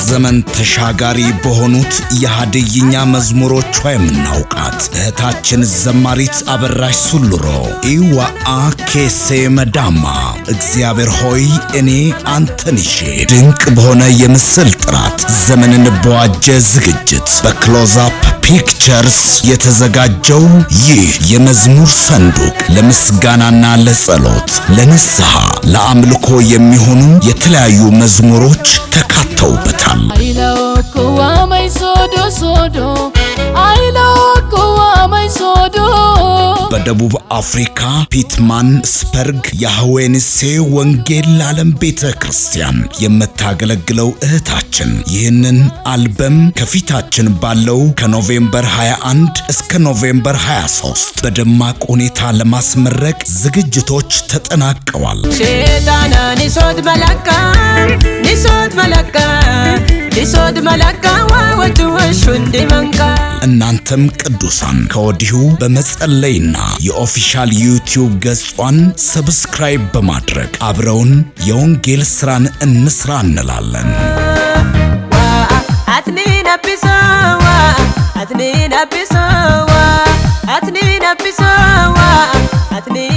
ዘመን ተሻጋሪ በሆኑት የሀድይኛ መዝሙሮቿ የምናውቃት እህታችን ዘማሪት አበራሽ ሱሉሮ ኢዋአ ኬሴ መዳማ፣ እግዚአብሔር ሆይ እኔ አንተን ይዤ፣ ድንቅ በሆነ የምስል ጥራት ዘመንን በዋጀ ዝግጅት በክሎዝአፕ ፒክቸርስ የተዘጋጀው ይህ የመዝሙር ሰንዱቅ ለምስጋናና ለጸሎት፣ ለንስሐ፣ ለአምልኮ የሚሆኑ የተለያዩ መዝሙሮች ተካተውበታል። በደቡብ አፍሪካ ፒትማን ስፐርግ ያህዌንሴ ወንጌል ለዓለም ቤተ ክርስቲያን የምታገለግለው እህታችን ይህንን አልበም ከፊታችን ባለው ከ November 21 እስከ November 23 በደማቅ ሁኔታ ለማስመረቅ ዝግጅቶች ተጠናቀዋል። እናንተም ቅዱሳን ከወዲሁ በመጸለይና የ official YouTube ገጿን subscribe በማድረግ አብረውን የወንጌል ስራን እንስራ እንላለን። አትኒን አቢሶዋ፣ አትኒን አቢሶዋ፣ አትኒን።